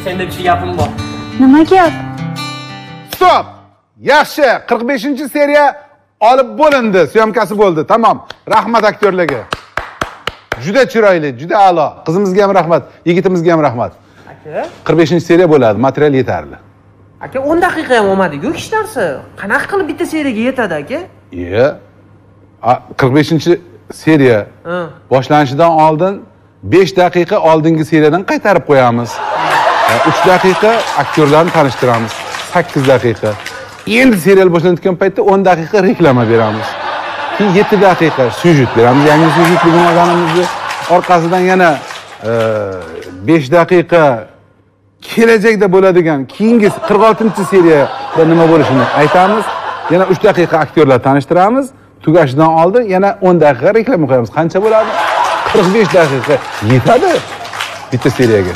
Senda bitta gapim bor. Nima gap? Stop! Yaxshi, 45-seriya olib bo'lindi, syomkasi bo'ldi. Tamom. Rahmat aktyorlarga. Juda chiroyli, juda a'lo. Qizimizga ham rahmat, yigitimizga ham rahmat. Aka, 45-seriya bo'ladi, material yetarli. Aka 10 daqiqa ham olmadi-ku hech narsa. Qanaqa qilib bitta seriyaga yetadi aka? Iya. 45-seriya boshlanishidan oldin 5 daqiqa oldingi seriyadan qaytarib qo'yamiz. 3 daqiqa aktyorlarni tanishtiramiz. 8 daqiqa. Endi serial boshlanayotgan paytda 10 daqiqa reklama beramiz. Keyin 7 daqiqa syujet beramiz, yangi syujet bugun olganimizni. Orqasidan yana 5 daqiqa kelajakda bo'ladigan keyingi 46-seriyada nima bo'lishini aytamiz. Yana 3 daqiqa aktyorlar tanishtiramiz. Tugashidan oldin yana 10 daqiqa reklama qo'yamiz. Qancha bo'ladi? 45 daqiqa yetadi bitta seriyaga.